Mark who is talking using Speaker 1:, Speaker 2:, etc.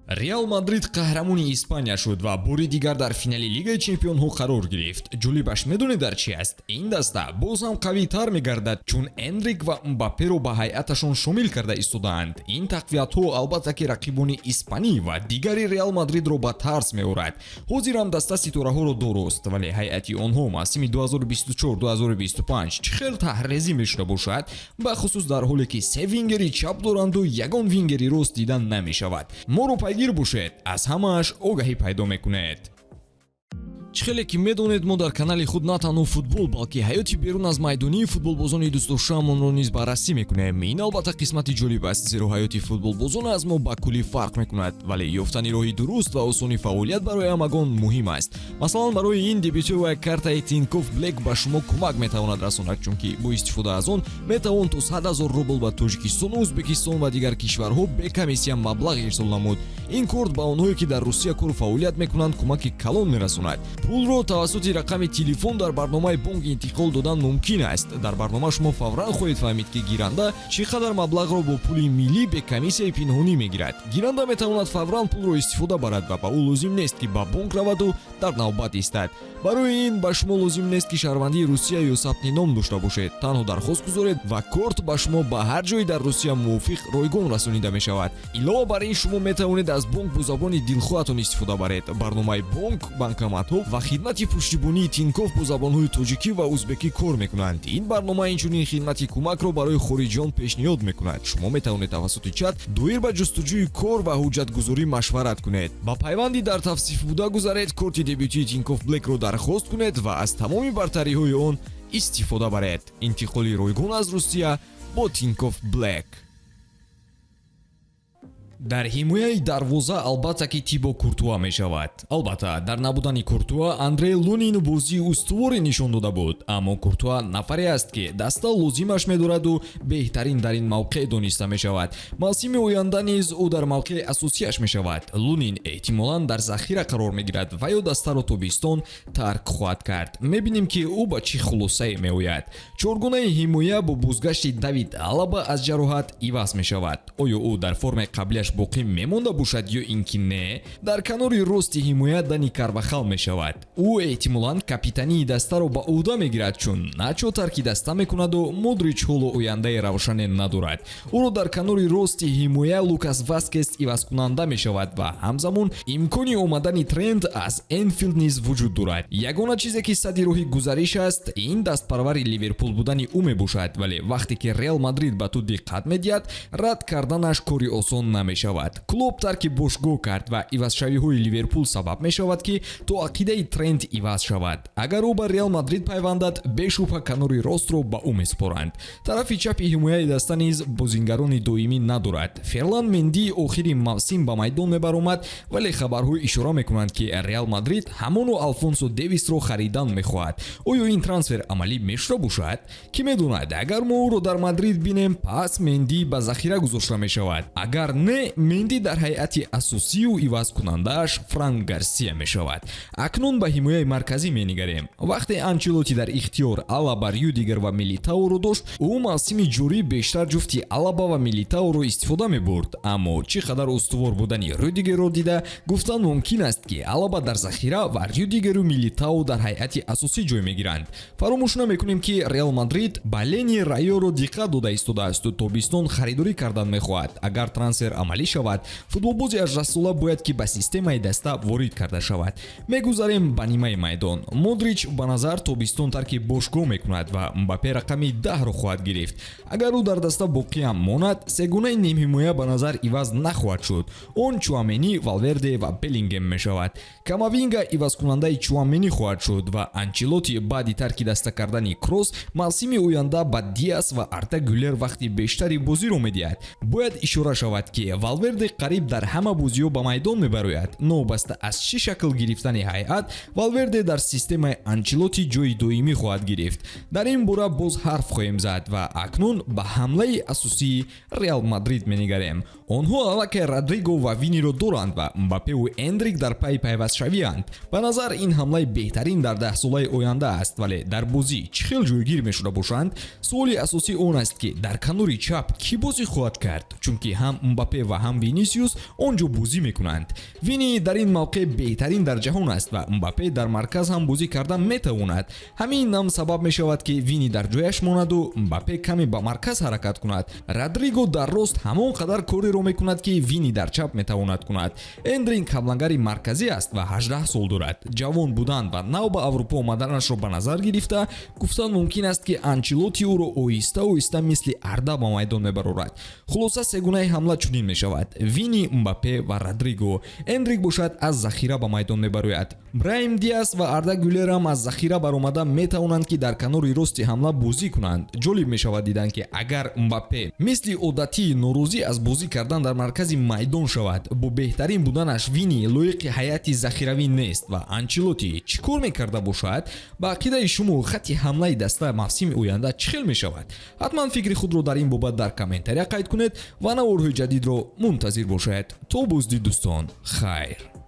Speaker 1: Реал Мадрид қаҳрамони Испания шуд ва бори дигар дар финали Лигаи чемпионҳо қарор гирифт. Ҷолибаш медонед, дар чи аст? Ин даста боз ҳам қавитар мегардад, чун Эндрик ва Мбапперо ба ҳайаташон шомил карда истодаанд. Ин тақвиятҳо, албатта, ки рақибони испанӣ ва дигари Реал Мадридро ба тарс меорад. Ҳозир ҳам даста ситораҳоро дорост, вале ҳайати онҳо мавсими 2024-2025 чӣ хел таҳрезӣ мешуда бошад, бахусус дар ҳоле ки се вингери чап доранду ягон вингери рост дида намешавад. Моро пайгир бошед, аз ҳамааш огаҳӣ пайдо мекунед. Чӣ хеле ки медонед, мо дар канали худ на танҳо футбол, балки ҳаёти берун аз майдонии футболбозони дӯстдоштаамонро низ баррасӣ мекунем. Ин, албатта, қисмати ҷолиб аст, зеро ҳаёти футболбозон аз мо ба куллӣ фарқ мекунад, вале ёфтани роҳи дуруст ва осони фаъолият барои ҳамагон муҳим аст. Масалан, барои ин дебетовая картаи Тинькофф Блэк ба шумо кӯмак метавонад расонад, чунки бо истифода аз он метавон то 100 000 рубл ба Тоҷикистону Ӯзбекистон ва дигар кишварҳо бе комиссия маблағ ирсол намуд. Ин корт ба онҳое, ки дар Русия кору фаъолият мекунанд, кӯмаки калон мерасонад. Пулро тавассути рақами телефон дар барномаи бонк интиқол додан мумкин аст. Дар барнома шумо фавран хоҳед фаҳмид, ки гиранда чӣ қадар маблағро бо пули миллӣ бе комиссияи пинҳонӣ мегирад. Гиранда метавонад фавран пулро истифода барад ва ба ӯ лозим нест, ки ба бонк раваду дар навбат истад. Барои ин ба шумо лозим нест, ки шаҳрвандии Русия ё сабти ном дошта бошед. Танҳо дархост гузоред ва корт ба шумо ба ҳар ҷое дар Русия мувофиқ ройгон расонида мешавад. Илова бар ин, шумо метавонед аз бонк бо забони дилхоҳатон истифода баред. Барномаи бонк, банкоматҳо ва хидмати пуштибонии Тинькофф бо забонҳои тоҷикӣ ва узбекӣ кор мекунанд. Ин барнома инчунин хидмати кӯмакро барои хориҷиён пешниҳод мекунад. Шумо метавонед тавассути чат доир ба ҷустуҷӯи кор ва ҳуҷҷатгузорӣ машварат кунед. Ба пайванди дар тавсиф буда гузаред, корти дебетии Тинькофф Блекро дархост кунед ва аз тамоми бартариҳои он истифода баред. Интиқоли ройгон аз Русия бо Тинькофф Блек. Дар ҳимояи дарвоза, албатта, ки Тибо Куртуа мешавад. Албатта, дар набудани Куртуа Андрей Лунин бозии устуворе нишон дода буд, аммо Куртуа нафаре аст, ки даста лозимаш медораду беҳтарин дар ин мавқеъ дониста мешавад. Мавсими оянда низ ӯ дар мавқеи асосияш мешавад. Лунин эҳтимолан дар захира қарор мегирад ва ё дастаро тобистон тарк хоҳад кард. Мебинем, ки ӯ ба чӣ хулосае меояд. Чоргунаи ҳимоя бо бозгашти Давид Алаба аз ҷароҳат иваз мешавад. Оё ӯ дар формаи қаблиаш боқӣ мемонда бошад ё ин ки не? Дар канори рости ҳимоя Дани Карвахал мешавад. Ӯ эҳтимолан капитании дастаро ба ӯҳда мегирад, чун Начо тарки даста мекунаду Модрич ҳоло ояндаи равшане надорад. Ӯро дар канори рости ҳимоя Лукас Васкес ивазкунанда мешавад ва ҳамзамон имкони омадани Трент аз Энфилд низ вуҷуд дорад. Ягона чизе, ки садди роҳи гузариш аст, ин дастпарвари Ливерпул будани ӯ мебошад, вале вақте ки Реал Мадрид ба ту диққат медиҳад, рад карданаш кори осон намешавад. Клоп тарки бошгоҳ кард ва ивазшавиҳои Ливерпул сабаб мешавад, ки то ақидаи Трент иваз шавад. Агар ӯ ба Реал Мадрид пайвандад, бешубҳа канори ростро ба ӯ месупоранд. Тарафи чапи ҳимояи даста низ бозингарони доимӣ надорад. Ферлан Менди охири мавсим ба майдон мебаромад, вале хабарҳо ишора мекунанд, ки Реал Мадрид ҳамоно Алфонсо Девисро харидан мехоҳад. Оё ин трансфер амалӣ мешуда бошад, кӣ медонад? Агар мо ӯро дар Мадрид бинем, пас Менди ба захира гузошта мешавад. Агар не, Менди дар ҳайати асосию ивазкунандааш Франк Гарсия мешавад. Акнун ба ҳимояи марказӣ менигарем. Вақте Анчелоти дар ихтиёр Алаба, Рюдигер ва Милитаоро дошт, ӯ мавсими ҷорӣ бештар ҷуфти Алаба ва Милитаоро истифода мебурд. Аммо чӣ қадар устувор будани Рюдигерро дида, гуфтан мумкин аст, ки Алаба дар захира ва Рюдигеру Милитао дар ҳайати асосӣ ҷой мегиранд. Фаромӯш намекунем, ки Реал Мадрид ба Лени Райоро диққат дода истодаасту тобистон харидорӣ кардан мехоҳад. Агар трансфер амалӣ шавад, футболбози 18-сола бояд ки ба системаи даста ворид карда шавад. Мегузарем ба нимаи майдон. Модрич ба назар тобистон тарки бошгоҳ мекунад ва Мбаппе рақами 10-ро хоҳад гирифт. Агар ӯ дар даста боқиам монад, сегунаи нимҳимоя ба назар иваз нахоҳад шуд. Он Чуамени, Валверде ва Беллингем мешавад. Камавинга ивазкунандаи Чуамени хоҳад шуд ва Анчелоти баъди тарки даста кардани Кросс мавсими оянда ба Диас ва Арда Гюлер вақти бештари бозиро медиҳад. Бояд ишора шавад, ки Валверде қариб дар ҳама бозиҳо ба майдон мебарояд. Новобаста аз чӣ шакл гирифтани ҳайат, Валверде дар системаи Анчелоти ҷои доимӣ хоҳад гирифт. Дар ин бора боз ҳарф хоҳем зад ва акнун ба ҳамлаи асосии Реал Мадрид менигарем. Онҳо аллакай Родриго ва Виниро доранд ва Мбаппеву Эндрик дар пайи пайвастшавианд. Ба назар, ин ҳамлаи беҳтарин дар даҳсолаи оянда аст, вале дар бозӣ чӣ хел ҷойгир мешуда бошанд? Суоли асосӣ он аст, ки дар канори чап кӣ бозӣ хоҳад кард, чунки ҳам Мбаппе ва Мбаппе ва ҳам Винисиус он ҷо бозӣ мекунанд. Вини дар ин мавқеъ беҳтарин дар ҷаҳон аст ва Мбаппе дар марказ ҳам бозӣ карда метавонад. Ҳамин ҳам сабаб мешавад, ки Вини дар ҷояш монаду Мбаппе каме ба марказ ҳаракат кунад. Родриго дар рост ҳамон қадар кореро мекунад, ки Вини дар чап метавонад кунад. Эндрик ҳамлагари марказӣ аст ва 18 сол дорад. Ҷавон будан ва нав ба Аврупо омаданашро ба назар гирифта, гуфтан мумкин аст, ки Анчелоти ӯро оҳиста оҳиста мисли Арда ба майдон мебарорад. Хулоса, сегунаи ҳамла чунин мешавад: Вини, Мбаппе ва Родриго. Эндрик бошад, аз захира ба майдон мебарояд. Браим Диас ва Арда Гюлер ҳам аз захира баромада метавонанд, ки дар канори рости ҳамла бозӣ кунанд. Ҷолиб мешавад дидан, ки агар Мбаппе мисли одатии норозӣ аз бозӣ кардан дар маркази майдон шавад, бо беҳтарин буданаш Вини лоиқи ҳайати захиравӣ нест ва Анчелоти чӣ кор мекарда бошад? Ба ақидаи шумо, хатти ҳамлаи даста мавсими оянда чӣ хел мешавад? Ҳатман фикри худро дар ин бобат дар комментария қайд кунед ва наворҳои ҷадидро мунтазир бошед. То боздид, дӯстон, хайр.